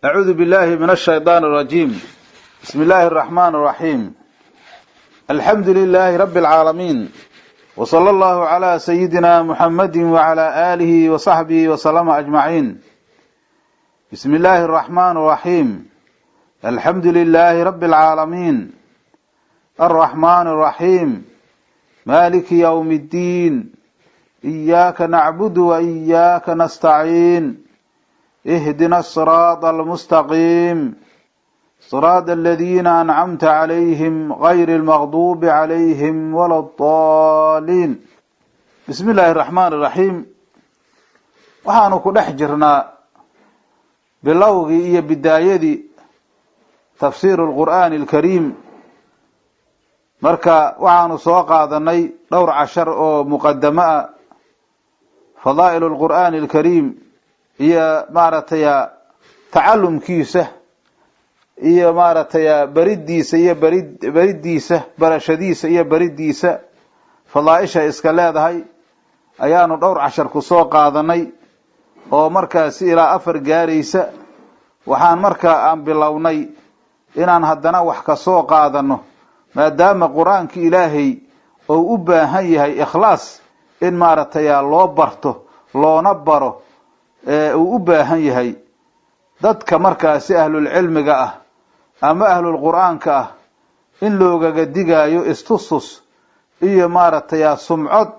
أعوذ بالله من الشيطان الرجيم. بسم الله الرحمن الرحيم. الحمد لله رب العالمين، وصلى الله على سيدنا محمد وعلى آله وصحبه وسلم أجمعين. بسم الله الرحمن الرحيم. الحمد لله رب العالمين، الرحمن الرحيم، مالك يوم الدين، إياك نعبد وإياك نستعين، اهدنا الصراط المستقيم، صراط الذين أنعمت عليهم غير المغضوب عليهم ولا الضالين. بسم الله الرحمن الرحيم. Waxaanu ku dhex jirnaa bilowgii iyo bidaayadii tafsiir الqur'aani الkariim. Marka waxaanu soo qaadanay dhowr cashar oo muqadamo ah, fadaa'il الqur'aani الkariim iyo maaragtay tacalumkiisa iyo maaragtay beridiisa iyo beri beridiisa, barashadiisa iyo beridiisa fadaaisha iska leedahay ayaanu dhowr cashar ku soo qaadanay oo markaasi ilaa 4 gaaraysa. Waxaan markaa aan bilownay inaan haddana wax ka soo qaadano, maadaama Qur-aanki Ilaahay ou u baahan yahay ikhlaas in maaragtay loo barto loona baro uu u baahan yahay. Dadka markaasi ahlulcilmiga ah ama ahlulqur-aanka ah in loogaga digaayo istustus iyo maaragtay sumcod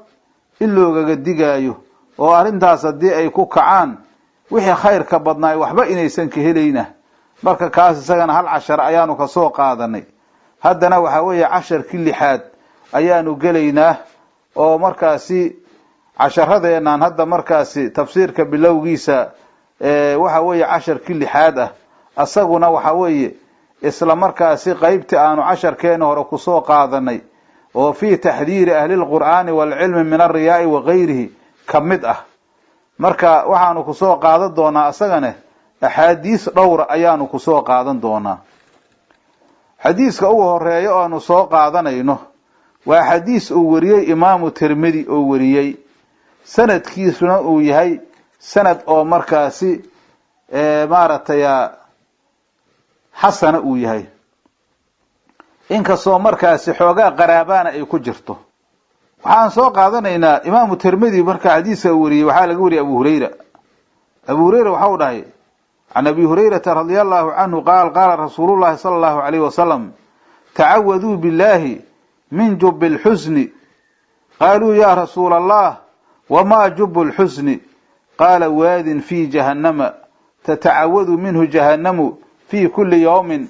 in loogaga digaayo, oo arrintaas haddii ay ku kacaan wixii khayrka badnaay waxba inaysan ka helayna. Marka kaas isagana hal cashar ayaanu kasoo qaadanay. Haddana waxaa weeye casharkii lixaad ayaanu gelaynaa, oo markaasi casharadeenaan hadda markaasi tafsiirka bilowgiisa waxa weeye casharkii lixaad ah. Asaguna waxa weeye isla markaasi qeybtii aanu casharkeena hore kusoo qaadanay oo fii taxdiiri ahli lqur'aani waalcilmi min alriyaai wa gayrihi ka mid ah. Marka waxaanu kusoo qaadan doonaa asagane axaadiis dhowra ayaanu kusoo qaadan doonaa. Xadiiska ugu horeeya oo aanu soo qaadanayno waa xadiis uu wariyey Imaamu Tirmidi oo wariyey, sanadkiisuna uu yahay sanad oo markaasi maaragtay xasana uu yahay, inkastoo markaasi xoogaa qaraabaana ay ku jirto. Waxaan soo qaadanaynaa Imaamu Tirmidi markaa xadiiska uu wariyey. Waxaa laga wariyey Abu Hurayra. Abu Hurayra waxau dhahay: Can Abi Hurayrata radia Allahu canhu qaal, qaala rasuulu llahi sala Allahu alayh wasalam: tacawaduu billahi min jubi lxusni. Qaaluu: ya rasuula Allah, wamaa jubu lxusni? Qaala: waadin fi jahannama tatacawadu minhu jahannamu fi kuli yawmin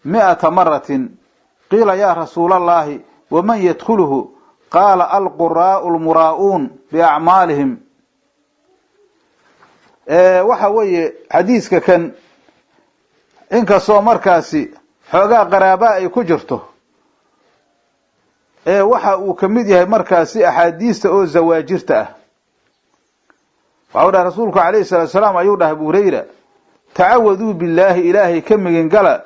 100 maratin. Qiila: ya rasuula allahi, waman yadkhuluhu? Qaala: alquraa'u lmuraa'uun biacmaalihim. Waxa weeye xadiiska kan, inkastoo markaasi xoogaa qaraabaa ay ku jirto, ee waxa uu ka mid yahay markaasi axaadiista oo zawaajirta ah. Waxau dhahay rasuulku calayhi salaatu salaam, ayuu dhahay Abu Hurayra: tacawaduu billaahi, Ilaahay ka megengala,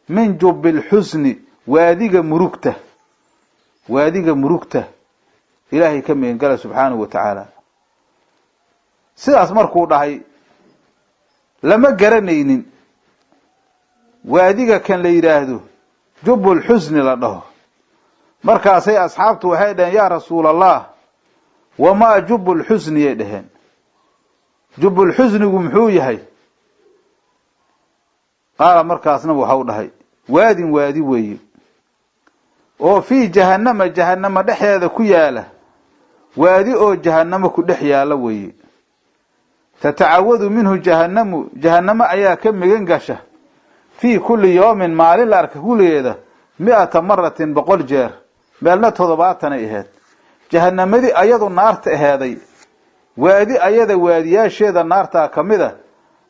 min jubi lxusni, waadiga murugta, waadiga murugta Ilaahay ka megengala subxaanahu wa tacaala. Sidaas markuu dhahay, lama garanaynin waadiga kan la yidhaahdo jubbulxusni la dhaho. Markaasay asxaabtu waxay dhaheen: yaa rasuul Allah, wamaa jubbulxusni? Yay dhaheen. Jubbulxusnigu muxuu yahay? Qaala, markaasna waxau dhahay: waadin, waadi weeye oo fii jahannama, jahannama dhexdeeda ku yaala, waadi oo jahannamo ku dhex yaala weeye. Tatacawadu minhu jahannamu, jahannamo ayaa ka megan gasha, fii kulli yawmin, maalin la arka kulligeeda, 100 maratin, 100 jeer. Meelna 70ay aheyd. Jahanamadii ayadu naarta aheeday, waadi ayada waadiyaasheeda naartaa ka mid a,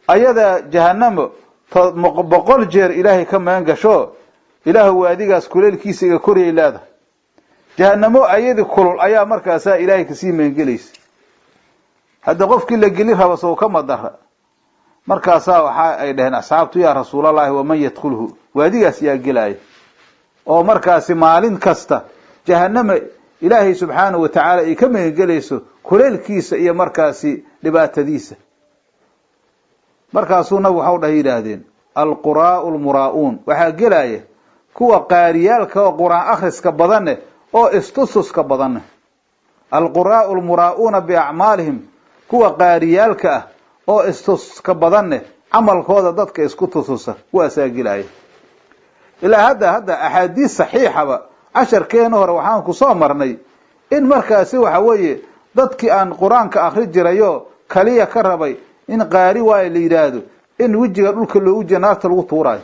ayada jahanamo 100 jeer Ilaahay ka magan gasho, Ilaahu waadigaas kuleelkiisa iga koryay leedahay. Jahanamo ayadii kulul ayaa markaasaa Ilaahay kasii magangelaysa. Hadda qofkii la geli raba sow kama dara? Markaasaa waxa ay dhaheen asxaabtu: yaa rasuulallaahi, waman yadkhulhu? Waadigaas yaa gelaya oo markaasi maalin kasta jahanama Ilaahay subxaanahu wa tacaala ay ka magangelayso kuleelkiisa iyo markaasi dhibaatadiisa? Markaasuu nabigu waxau dhahay yidhaahdeen alquraa'u almuraa'uun, waxaa gelaya kuwa qaariyaalka oo qur-aan akhriska badanne oo istususka badanne. Alquraa'u almuraa'uuna biacmaalihim, kuwa qaariyaalka ah oo istuska badanne camalkooda dadka isku tususa, kuwaasaa gelaya. Ilaa hadda axaadiis saxiixaba casharkeena hore waxaan ku soo marnay in markaasi waxa weeye dadkii aan qur-aanka akri jirayo kaliya ka rabay in qaari waayo la yidhaahdo, in wejiga dhulka loogu jira naarta lagu tuuraayo,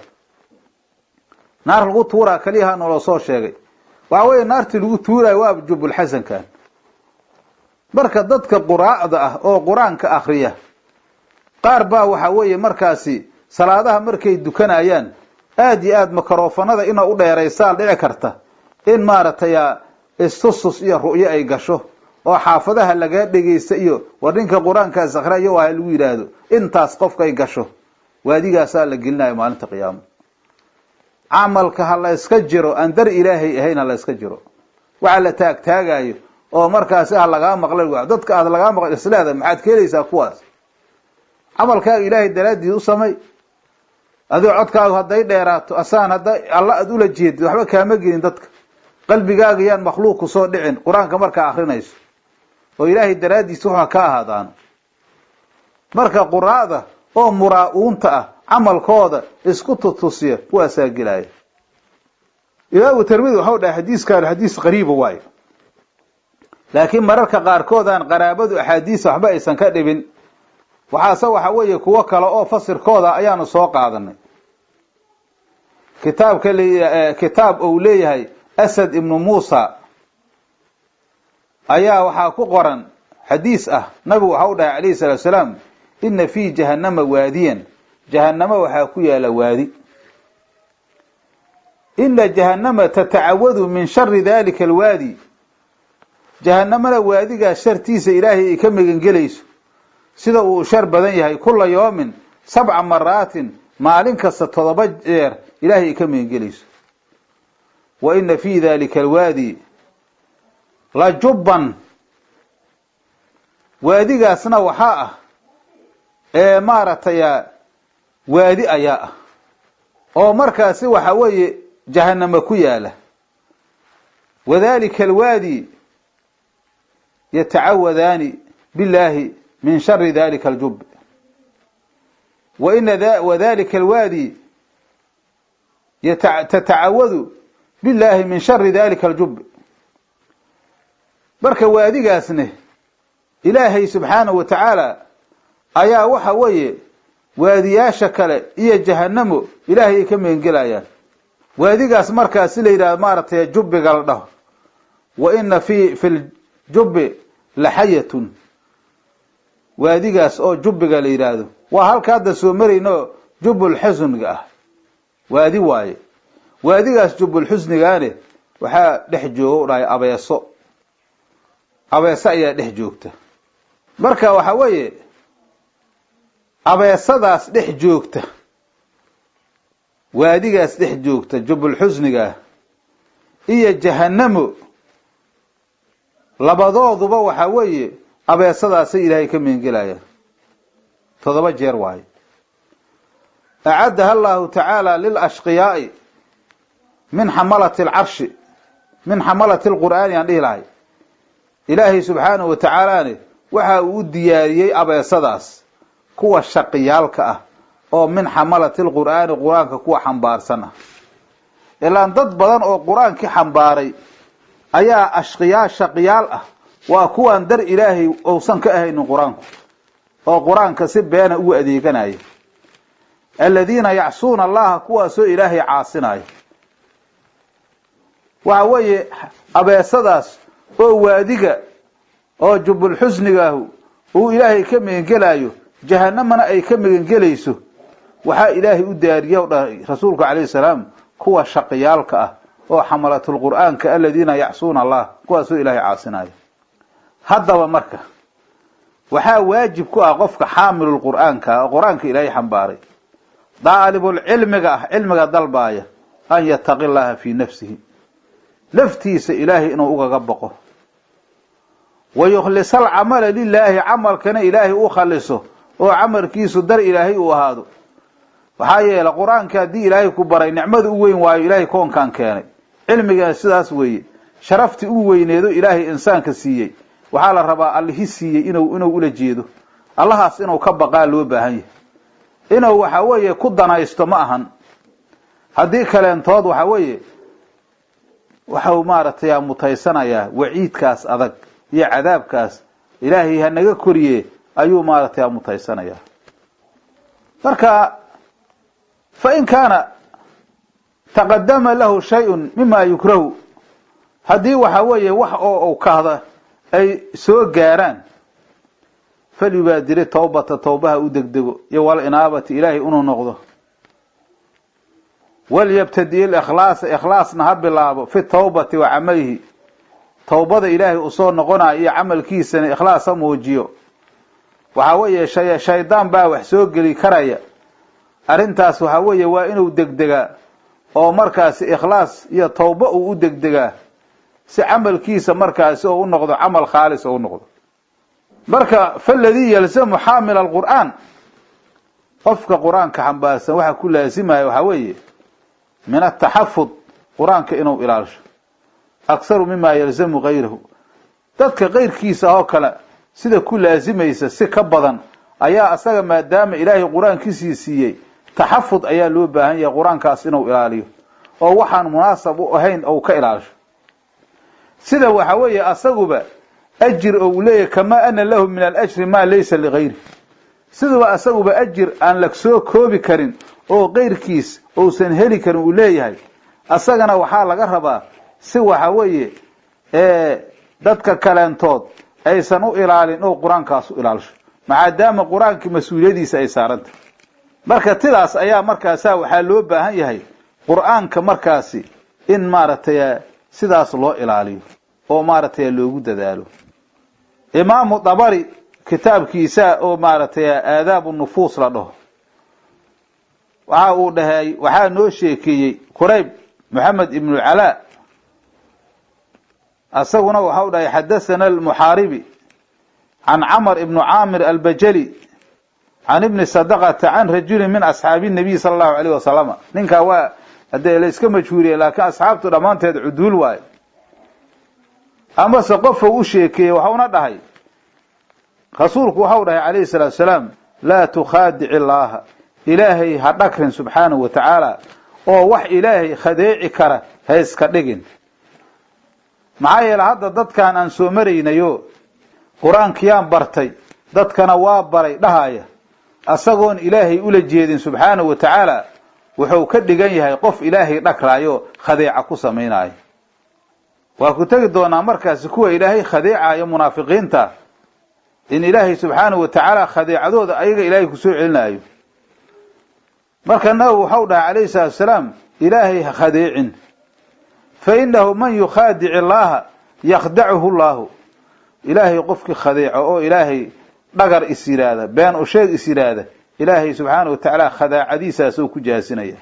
naar lagu tuuraa kaliyaha naloo soo sheegay. Waxa weeye naartii lagu tuuraayo waa jubulxasankan. Marka dadka quraa'da ah oo qur-aanka akriya qaar baa waxa weeye markaasi salaadaha markay dukanayaan aad iyo aad makarofanada ina u dheeraysaan dhici karta in maaragtay istusus iyo ru'yo ay gasho oo xaafadaha lagaa dhegeysta iyo war ninka qur-aankaas akhriyayo waa lagu yidhaahdo, intaas qofkay gasho waadigaasaa la gelinayo maalinta qiyaamo. Camalka ha la iska jiro aan dar ilaahay ahayn, ha la iska jiro waxa la taagtaagayo oo markaasi ha lagaa maqlay, dadka aad lagaa maqlay isleedahay maxaad ka helaysaa kuwaas? Camalkaaga ilaahay daraaddiis u samay. Adoo codkaagu hadday dheeraato asaan hadda alla aad ula jeedid waxba kaama gelin dadka. Qalbigaaga yaan makhluuq kusoo dhicin qur-aanka markaa akrinayso oo ilaahay daraaddiis waxa ka ahaadaano. Marka quraa'da oo muraa-uunta ah camalkooda isku tutusiya kuwaasaa gelaya. Imaamu Tirmidi waxau dhahay xadiiskan xadiis qariiba waayo, laakiin mararka qaarkood aan qaraabadu axaadiisa waxba aysan ka dhibin. Waxaase waxa weeye kuwo kale oo fasirkooda ayaanu soo qaadanay. Kitaabka kitaab uu leeyahay Asad ibnu Muusa ayaa waxaa ku qoran xadiis ah, nabigu waxa u dhahay calayhi salaatu salaam: ina fii jahannama waadiyan, jahannama waxaa ku yaala waadi. Ina jahannama tatacawadu min shari dalika alwaadi, jahanamana waadigaas shartiisa ilaahay ay ka magangelayso sida uu shar badan yahay, kula yoomin 7 maraatin, maalin kasta 7 jeer ilaahay ay ka magangelayso. Wa ina fii dalika alwaadi la jubban, waadigaasna waxaa ah ee maaragtay waadi ayaa ah oo markaasi waxa weeye jahanamo ku yaala. Wadalika alwaadi yatacawadaani billahi min shari dalika aljub, wa ina wadalika alwaadi tatacawadu billahi min shari dalika aljub. Marka waadigaasne ilaahay subxaanahu wa tacaala ayaa waxa weeye waadiyaasha kale iyo jahanamo ilaahay ay ka magangelayaan. Waadigaas markaasi la yidhahdo maaragtay jubbiga la dhaho, wa ina fi ljubbi laxayatun, waadigaas oo jubbiga la yidhaahdo waa halka hadda soo marayno jubbulxusniga ah, waadi waaye. Waadigaas jubbulxusnigaane waxaa dhex jooga u dhahay abeeso, abeeso ayaa dhex joogta. Marka waxa weeye abeesadaas dhex joogta waadigaas dhex joogta jubbulxusniga iyo jahanamo labadooduba waxa weeye abeesadaasay ilaahay ka magangelayaan 7 jeer waaye. Acaddaha allahu tacaala lilashqiyaa'i min xamalati alcarshi, min xamalati alqur'aani aan dhihi lahay. Ilaahay subxaanahu wa tacaalaane waxa uu u diyaariyey abeesadaas kuwa shaqiyaalka ah oo min xamalati alqur'aani, qur-aanka kuwa xambaarsan ah. Ilaan dad badan oo qur-aankii xambaaray ayaa ashqiyaa shaqiyaal ah, waa kuwaan dar ilaahay uusan ka ahaynin qur-aanku oo qur-aanka si beena ugu adeeganaya. Aladiina yacsuuna allaha, kuwaasoo ilaahay caasinaya. Waxa weeye abeesadaas oo waadiga oo jubbulxusnigaahu uu ilaahay ka magangelaayo, jahanamana ay ka magangelayso, waxaa ilaahay u daariya u dhahay rasuulku calayhi salaam kuwa shaqiyaalka ah oo xamalatul qur'aanka, aladiina yacsuuna allah, kuwaasoo ilaahay caasinaya. Haddaba marka waxaa waajib ku ah qofka xaamilul qur'aanka oo qur'aanka ilaahay xambaaray, daalibul cilmiga ah, cilmiga dalbaaya, an yattaqi llaha fii nafsihi, naftiisa ilaahay inuu ugaga boqo, wa yukhlisa alcamala lilaahi, camalkana ilaahay u khaliso, Oo camalkiisu dar Ilaahay uu ahaado. Waxaa yeele, Qur-aanka haddii Ilaahay ku baray, nicmada u weyn waayo Ilaahay koonkan keenay. Cilmigana sidaas weeye, sharaftii u weyneedo Ilaahay insaanka siiyey. Waxaa la rabaa Allihi siiyey inuu ula jeedo, Allahaas inuu ka baqaa loo baahan yahay. Inuu waxa weeye ku danaysto ma ahan. Haddii kaleentood, waxa weeye waxau maaragtay mutaysanayaa waciidkaas adag iyo cadaabkaas, Ilaahay ha naga koriye, ayuu maaragtay mutaysanayaa. Marka fa in kaana taqadama lahu shayun mima yukrahu, haddii waxa weeye wax oo u kahda ay soo gaaraan, falyubaadiri tawbata, tawbaha u degdego, iyo walinaabati, Ilaahay inuu noqdo. Walyabtadi ikhlaasa, ikhlaasna ha bilaabo, fi tawbati wa camalihi. Towbada Ilaahay usoo noqonayo iyo camalkiisana ikhlaas ha muujiyo. Waxaa weeye shaydaan baa wax soo geli karaya. Arrintaas waxaa weeye waa inuu degdegaa oo markaasi ikhlaas iyo towba uu u degdegaa, si camalkiisa markaasi oo u noqdo camal khaalis oo u noqdo. Marka faladii yalzamu xaamil alqur'aan, qofka Qur-aanka xambaarsan waxa ku laasimaya waxaa weeye min ataxafud, Qur-aanka inuu ilaalisho, akharu mima yalzamu gayrahu. Dadka keyrkiisa oo kale sida ku laasimaysa si ka badan ayaa asaga, maadaama Ilaahay Qur-aankiisii siiyey, taxafud ayaa loo baahan yahay, Qur-aankaas inuu ilaaliyo oo waxaan munaasab u ahayn ou ka ilaalisho. Sida waxa weeye asaguba ajir ou leeyahy, kamaa ana lahu min alajri maa laysa ligayri, siduba asaguba ajir aan la soo koobi karin oo keyrkiis uusan heli karin uu leeyahay, asagana waxaa laga rabaa si waxa weeye dadka kaleentood aysan u ilaalin oo Qur-aankaas u ilaalisho, maadaama Qur-aankii mas-uuliyadiisa ay saarantah. Marka tidaas ayaa markaasaa waxaa loo baahan yahay Qur-aanka markaasi in maaragtay sidaas loo ilaaliyo oo maaragtay loogu dadaalo. Imaamu Dabari kitaabkiisa oo maaragtay Aadaabu Nufuus la dhaho, waxa uu dhahay: waxaa noo sheekeeyey Kurayb Moxamed ibnu Calaa. Asaguna waxau dhahay: xadathana almuxaaribi can Camar ibnu Caamir Albajali can ibni Sadaqata can rajulin min asxaabi nabiy sala allahu alayh wasalama. Ninkaa waa hadee la iska majhuuriye, laakiin asxaabtu dhammaanteed cuduul waayo. Amase qofou u sheekeeyey, waxauna dhahay: rasuulku waxau dhahay calayhi salaatu salaam: laa tukhaadic illaaha, Ilaahay ha dhakrin subxaanahu wa tacaala, oo wax Ilaahay khadeeci kara ha iska dhigin. Maxaa yeele, hadda dadkan aan soo maraynayo, Qur-aankiyaan bartay, dadkana waa baray dhahaya, asagoon Ilaahay ula jeedin subxaanahu wa tacaala, wuxuu ka dhigan yahay qof Ilaahay dhagraayo, khadeeca ku samaynayo. Waa ku tegi doonaa markaasi kuwa Ilaahay khadeecayo, munaafiqiinta, in Ilaahay subxaanahu wa tacaala khadeecadooda ayaga Ilaahay kusoo celinayo. Marka Nabigu waxau dhahay calayhi salaatu salaam: Ilaahay ha khadeecin. Fa innahu man yukhaadic illaaha yakhdacuhu llaahu. Ilaahay qofkii khadeeco oo Ilaahay dhagar is yidhaahda, been u sheeg is yidhaahda, Ilaahay subxaanahu wa tacaala khadaacadiisaasoo ku jaasinaya.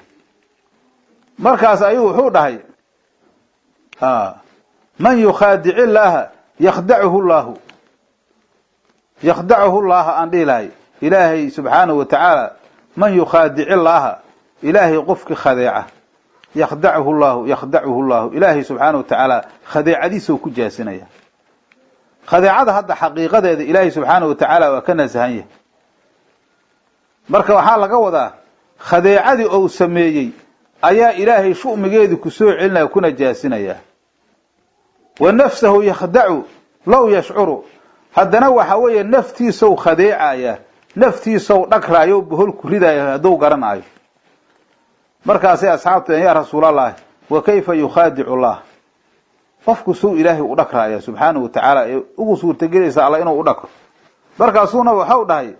Markaas ayuu wuxuu dhahay: man yukhaadic illaaha yakhdacuhu llaahu, yakhdacuhu llaaha aan dhihi lahay. Ilaahay subxaanahu wa tacaala, man yukhaadic illaaha, Ilaahay qofkii khadeeca, yakhdacuhu llahu, yakhdacuhu llahu, Ilaahay subxaanahu wa tacaala khadeecadiisoo ku jaasinaya. Khadeecada hadda xaqiiqadeeda Ilaahay subxaanahu wa tacaala waa ka nasahan yahay. Marka waxaa laga wadaa khadeecadii ou sameeyey ayaa Ilaahay shu'migeedii ku soo celinaya, kuna jaasinaya. Wa nafsahu yakhdacu low yashcuru. Haddana waxa weeye naftiisow khadeecaya, naftiisow dhagraayo, bohol ku ridaayo hadduu garanaayo. Markaasay asxaabtu: yaa rasuulallahi, wa kayfa yukhaadicu Allah? Qofku suu Ilaahay u dhagraaya subxaanahu wa tacaala ee ugu suurtagelaysa Alla inuu u dhagro? Markaasuuna waxau dhahay: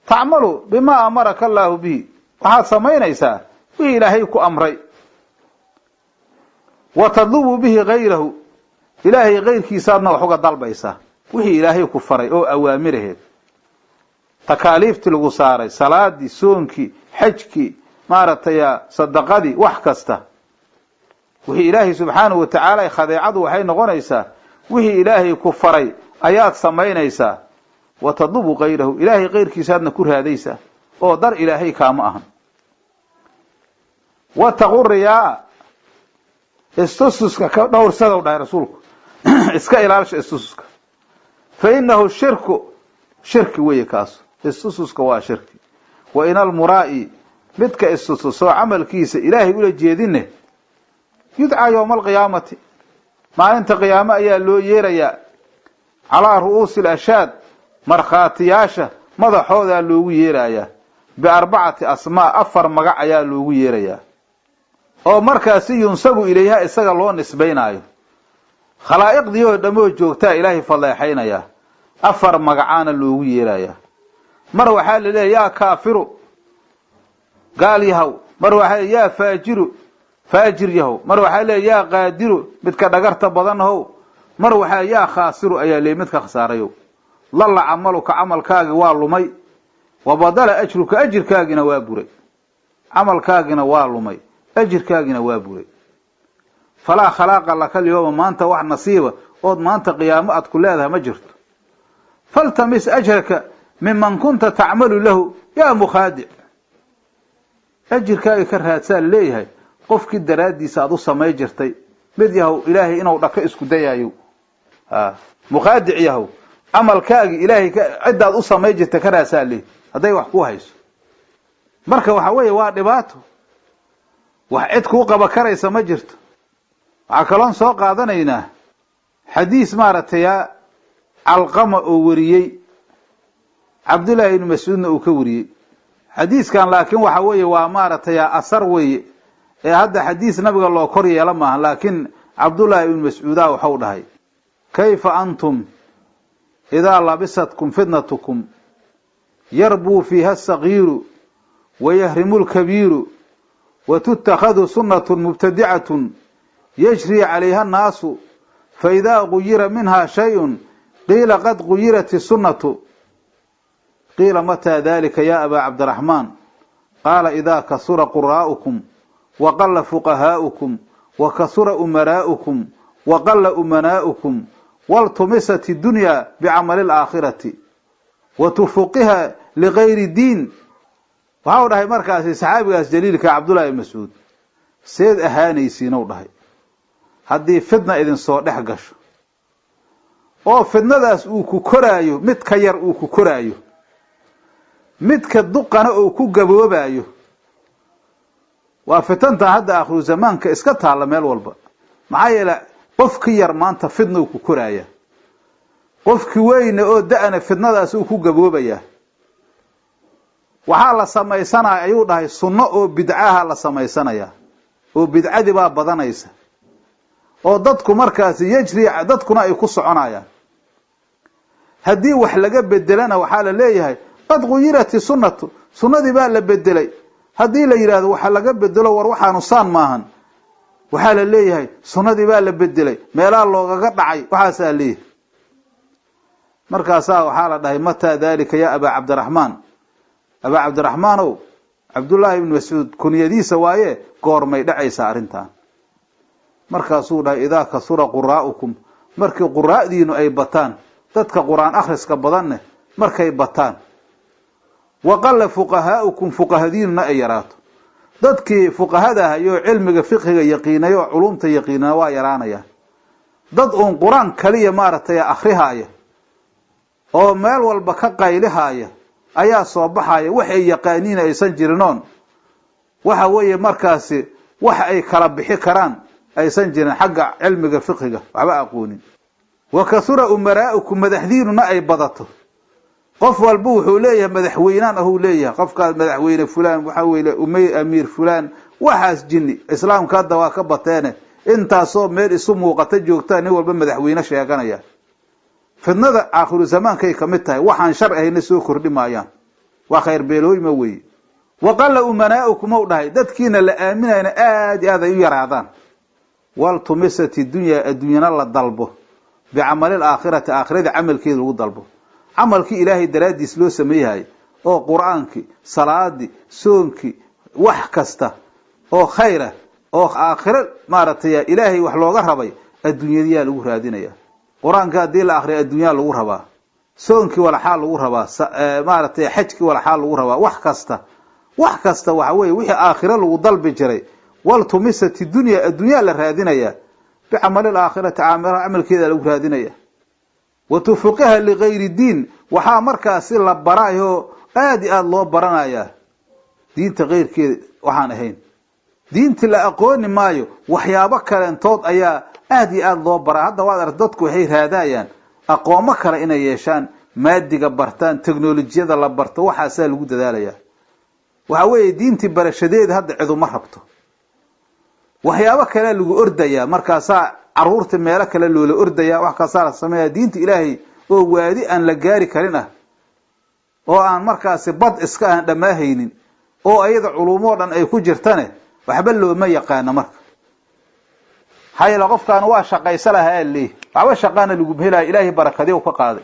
tacmalu bimaa amaraka allaahu bihi, waxaad samaynaysaa wixii Ilaahay ku amray, wa tadlubu bihi gayrahu, Ilaahay kayrkiisaadna wax uga dalbaysaa. Wixii Ilaahay ku faray oo awaamiraheed, takaaliiftii lagu saaray, salaadii, soonkii, xajkii, maaragtay sadaqadii, wax kasta wixii Ilaahay subxaanahu wa tacaala, khadeecadu waxay noqonaysaa wixii Ilaahay ku faray ayaad samaynaysaa. Wa tadlubu kayrahu, ilaahay kayrkiisaadna ku raadaysaa oo dar ilaahay kaama ahan. Wataqu riyaa, istususka ka dhowrsadow dhahay rasuulku, iska ilaalsha istususka. Fa inahu shirku, shirki weeye kaasu, istususka waa shirki. Wa in almuraa'i, midka istususoo camalkiisa ilaahay ula jeedinne, yudcaa yowma alqiyaamati, maalinta qiyaamo ayaa loo yeerayaa, calaa ru'uusi alashaad, markhaatiyaasha madaxoodaa loogu yeerayaa, biarbacati asmaa, 4 magac ayaa loogu yeerayaa, oo markaasi yunsabu ilayha, isaga loo nisbaynaayo. Khalaa'iqdii oo dhammoo joogtaa ilaahay faleexaynayaa, 4 magacaana loogu yeerayaa. Mar waxaa la leeyahy yaa kaafiru, gaal yahow. Mar waxaa le yaa faajiru, faajir yahow. Mar waxaa leeyahy yaa qaadiru, midka dhagarta badan how. Mar waxaa yaa khaasiru ayaa leeyay, midka khasaarayow. Lalla camaluka, camalkaagi waa lumay. Wa badala ajruka, ajirkaagina waa buray. Camalkaagina waa lumay, ajirkaagina waa buray. Falaa khalaaqa laka alyooma, maanta wax nasiiba ood maanta qiyaamo aad ku leedahay ma jirto. Faltamis ajraka miman kunta tacmalu lahu yaa mukhaadic, ajirkaaga ka raadsaa leeyahay qofkii daraaddiisa aad u samay jirtay, mid yahow ilaahay inuu dhaka isku dayayo. Mukhaadic yahow, camalkaagi ilaahay ciddaad u samay jirtay ka raadsaa leeyahay hadday wax ku hayso. Marka waxa weeye waa dhibaato, wax cid kuu qaba karaysa ma jirto. Waxaa kaloon soo qaadanaynaa xadiis maaragtay Calqama oo wariyey, Cabdullaahi ibnu Mascuudna uu ka wariyey xadiiskan, laakiin waxa weeye waa maaragtay asar weeye, ee hadda xadiis nabiga loo kor yeelo maaha. Laakiin Cabdullaahi ibnu Mascuuda waxau dhahay: kayfa antum idaa labisatkum fitnatukum yarbuu fiiha asagiiru wayahrimu lkabiiru watuttakhadu sunnatu mubtadicatun yajrii calayha annaasu, faidaa guyira minha shayun qiila qad guyirat isunnatu. Qiila mataa dalika ya abaa Cabdiraxmaan? Qaala idaa kasura quraa'ukum wa qala fuqahaa'ukum wa kasura umaraa'ukum wa qala umanaa'ukum waltumisat idunyaa bicamali alaakhirati wa tufuqiha ligayri diin. Waxau dhahay markaasi saxaabigaas jaliilka Cabdullahi ibn Mascuud: seed ahaanaysiinow dhahay haddii fitna idinsoo dhex gasho, oo fitnadaas uu ku koraayo midka yar, uu ku koraayo midka duqana, uu ku gaboobaayo? Waa fitantan hadda aakhiru zamaanka iska taalla meel walba. Maxaa yeele, qofki yar maanta fitna uu ku koraaya, qofki weyne oo da-ana fitnadaas uu ku gaboobayaa. Waxaa la samaysanaya ayuu dhahay sunno oo bidcaha la samaysanaya, oo bidcadii baa badanaysa, oo dadku markaasi yajri, dadkuna ay ku soconayaan. Haddii wax laga bedelana waxaa la leeyahay qad guyirat sunnatu, sunnadii baa la bedelay. Haddii la yidhahdo waxa laga bedelo, war waxaanu saan maahan, waxaa la leeyahay sunnadii baa la bedelay, meelaha loogaga dhacay waxaasaa leeyahay. Markaasaa waxaa la dhahay: mataa dalika ya abaa Cabdiraxmaan? Abaa Cabdiraxmaanow, Cabdullaahi ibnu Mascuud kunyadiisa waaye, goormay dhacaysaa arrintan? Markaasuu dhahay: idaa kasura quraa'ukum, markii quraa'diinu ay bataan, dadka qur-aan akhriska badanne markay bataan, wa qala fuqahaa'ukum, fuqahadiinuna ay yaraato. Dadkii fuqahada ahayoo cilmiga fiqhiga yaqiinay oo culumta yaqiinana waa yaraanayaan. Dad uun qur-aan kaliya maaragtay akhrihaaya oo meel walba ka qaylihaaya ayaa soo baxaya, wax ay yaqaaniin aysan jirinoon, waxa weeye markaasi wax ay kala bixi karaan aysan jirin, xagga cilmiga fiqhiga waxba aqoonin. Wa kasura umaraa'ukum, madaxdiinuna ay badato. Qof walba wuxuu leeyahay madaxweynaan ahuu leeyahay, qofkaas madaxweyne fulaan, waxaa weye umey amiir fulaan. Waxaas jinni islaamka hadda waa ka bateene, intaasoo meel isu muuqata joogtaa nin walba madaxweyne sheeganaya. Fidnada aakhiru zamaankay kamid tahay, waxaan shar ahayna soo kordhi maayaan, waa khayr beelooyma weeye. Waqala umanaa'ukum ou dhahay, dadkiina la aaminayna aad iyo aad ay u yaraadaan. Waltumisat dunyaa, adduunyana la dalbo, bicamalil aakhirati, aakhirada camalkeeda lagu dalbo. Camalkii ilaahay daraaddiis loo sameeyahay oo qur-aankii, salaadii, soonkii, wax kasta oo khayra oo aakhiro maaragtay ilaahay wax looga rabay, adduunyadiyaa lagu raadinaya. Qur-aanka haddii la akriya adduunyaa lagu rabaa. Soonkii walaxaa lagu rabaa, maaragtay, xajkii walaxaa lagu rabaa, wax kasta, wax kasta waxa weeye wixii aakhiro lagu dalbi jiray. Waltumisat dunya, adduunyaa la raadinayaa, bicamalil aakhirati, camalkeeda lagu raadinaya. Wa tufuqiha ligayri diin, waxaa markaasi la baraayo aada iyo aada loo baranayaa diinta keyrkeeda waxaan ahayn. Diinti la aqooni maayo, waxyaabo kaleentood ayaa aada iyo aada loo baraa. Hadda waad aragta, dadku waxay raadayaan aqoomo kale inay yeeshaan, maadiga bartaan, technolojiyada la barto, waxaasaa lagu dadaalayaa. Waxa weeye diintii barashadeeda hadda ciduma rabto, waxyaabo kalea lagu ordayaa. Markaasaa caruurta meelo kale loola ordayaa, wax kaasaa la sameeya. Diinta Ilaahay oo waadi aan la gaari karin ah, oo aan markaasi bad iska aan dhammaahaynin, oo ayada culuumoo dhan ay ku jirtane, waxba looma yaqaano. Marka maxaa yeele qofkaan waa shaqaysa lahaa leey, waxba shaqaana lagu helaayo, Ilaahay barakadii u ka qaaday.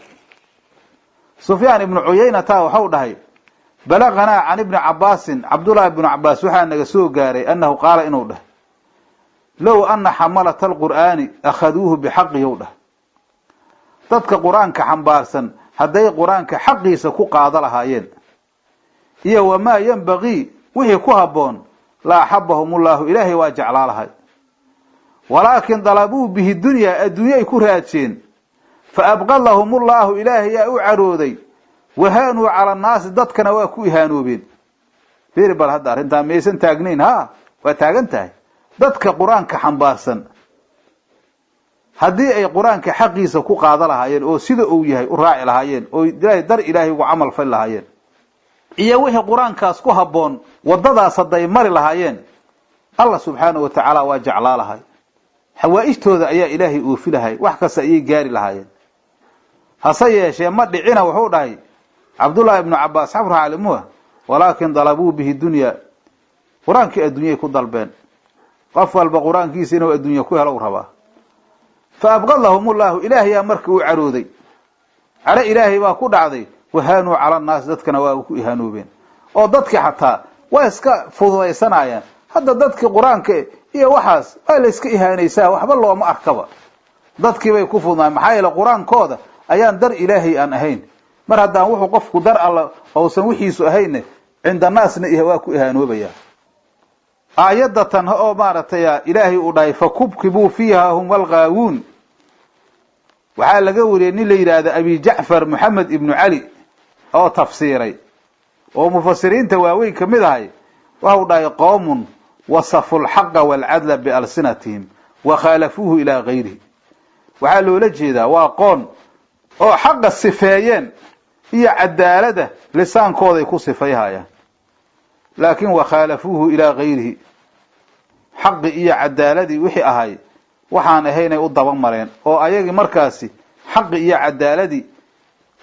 Sufyaan ibnu Cuyayna taa waxau dhahay: balaqanaa can Ibni Cabaasin, Cabdullaahi ibnu Cabaas waxaa naga soo gaaray, annahu qaala, inuu dhahay: low ana xamalata alqur'aani akhaduuhu bixaqihi, u dhahay, dadka Qur-aanka xambaarsan hadday Qur-aanka xaqiisa ku qaado lahaayeen iyo wamaa yenbagii, wixii ku habboon, la axabahum ullahu, Ilaahay waa jeclaa lahay. Walaakin dalabuu bihi dunyaa, adduunye ay ku raajeen. Fa abqadahum ullahu, Ilaahay yaa u carooday. Wahaanuu cala annaasi, dadkana waa ku ihaanoobeen. Fiiri bal hadda arrintaa maysan taagnayn? Ha, waa taagan tahay. Dadka Qur-aanka xambaarsan haddii ay Qur-aanka xaqiisa ku qaado lahaayeen, oo sida uu yahay u raaci lahaayeen, oo Ilaahay dar Ilaahay ugu camal fali lahaayeen, iyo wixii Qur-aankaas ku habboon waddadaas hadday mari lahaayeen, Allah subxaanahu wa tacaala waa jeclaa lahay, xawaa'ijtooda ayaa Ilaahay oofi lahay, wax kasta ayay gaari lahaayeen. Hase yeeshee ma dhicina. Wuxuu dhahay Cabdullaahi ibnu Cabaas, xabru caalimuha: walaakin dalabuu bihi dunya, Qur-aankii adduunyay ku dalbeen. Qof walba Qur-aankiisa inuu adduunya ku helo u rabaa. Fa abqadahum ullahu, Ilaahayaa marka u carooday, caro Ilaahay baa ku dhacday. Wahaanuu cala annaasi, dadkana waa ku ihaanoobeen, oo dadkii xataa waa iska fududaysanayaan. Hadda dadkii Qur-aanka iyo waxaas waa la iska ihaanaysaa, waxba looma arkaba, dadkii bay ku fududaan. Maxaa yeele Qur-aankooda ayaan dar Ilaahay aan ahayn. Mar haddaan wuxuu qofku dar Alla ousan wixiisu ahayne, cinda naasna waa ku ihaanoobaya. Aayadatan oo maaragtay Ilaahay uu dhahay fakubkibuu fiiha hum walghaawuun, waxaa laga wariyey nin la yidhaahda Abi Jacfar Moxamed ibnu Cali oo tafsiiray, oo mufasiriinta waaweyn ka mid ahay. Waxau dhahay: qowmun wasafu lxaqa waalcadla bialsinatihim wa khaalafuuhu ilaa gayrihi. Waxaa loola jeedaa waa qoon oo xaqa sifeeyeen iyo cadaalada lisaankooday ku sifayhayaan, laakiin wakhaalafuuhu ilaa gayrihi, xaqi iyo cadaaladii wixii ahay waxaan ahaynay u daba mareen, oo ayagii markaasi xaqi iyo cadaaladii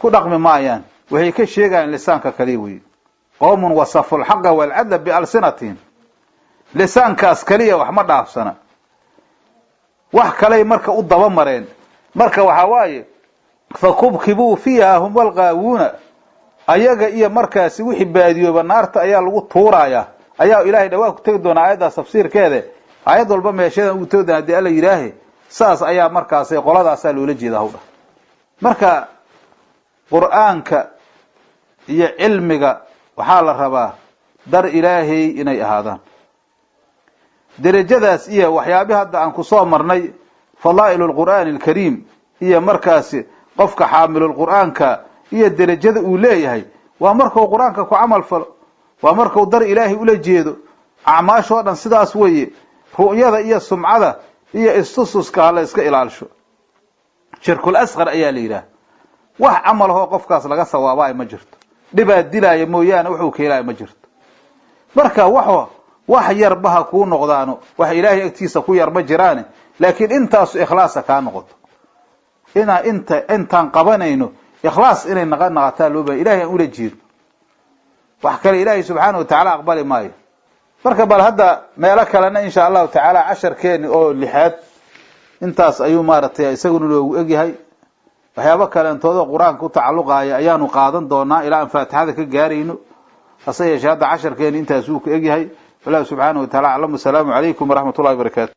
ku dhaqmi maayaan, waxay ka sheegayaan lisaanka kaliya weye. Qowmun wasafu lxaqa waalcadla bialsinatihim, lisaankaas kaliya wax ma dhaafsana, wax kaley marka u daba mareen. Marka waxaa waaye fakubkibuu fiiha hum walghaawuuna, ayaga iyo markaasi wixii baadiyooba naarta ayaa lagu tuurayaa, ayaa Ilahay dhawaa ku tegi doonaa aayaddaas tafsiirkeeda. Aayad walba meeshadan ugu tegi doona hadii Alla yidhaahe. Saas ayaa markaasi qoladaasaa loola jeeda hawdha. Marka Qur-aanka iyo cilmiga waxaa la rabaa dar Ilaahay inay ahaadaan. Derajadaas iyo waxyaabihi hadda aan kusoo marnay, fadaa'ilu lqur'aani alkariim, iyo markaasi qofka xaamilulqur'aanka iyo derajada uu leeyahay, waa markuu Qur-aanka ku camal falo, waa markuu dar Ilaahay ula jeedo. Acmaashoo dhan sidaas weeye. Ru'yada iyo sumcada iyo istususka hala iska ilaalsho, shirkul asqar ayaa la yidhaah. Wax camal ahoo qofkaas laga sawaabaayo ma jirto, dhibaa dilaaya mooyaane wuxuu keelaayo ma jirto. Marka wax wax yarba ha kuu noqdaano, wax Ilaahay agtiisa ku yar ma jiraane, laakiin intaasu ikhlaasa kaa noqoto. Inaa inta intaan qabanayno ikhlaas inay naqa naqataa loo bahay, Ilahay aan ula jeedno, wax kale Ilaahay subxaana wa tacaala aqbali maayo. Marka bal hadda meelo kalena insha Allahu tacaala, casharkeeni oo lixaad intaas ayuu maaragtay isaguna noogu egyahay. Waxyaabo kaleentoodoo Qur-aanka ku tacalluqaaya ayaanu qaadan doonaa ilaa aan Faatixada ka gaarayno. Hase yeeshee hadda casharkeeni intaas uu ku egyahay. Wallahu subxaanahu wa tacala aclam. Wasalaamu calaykum waraxmat ullahi barakatu.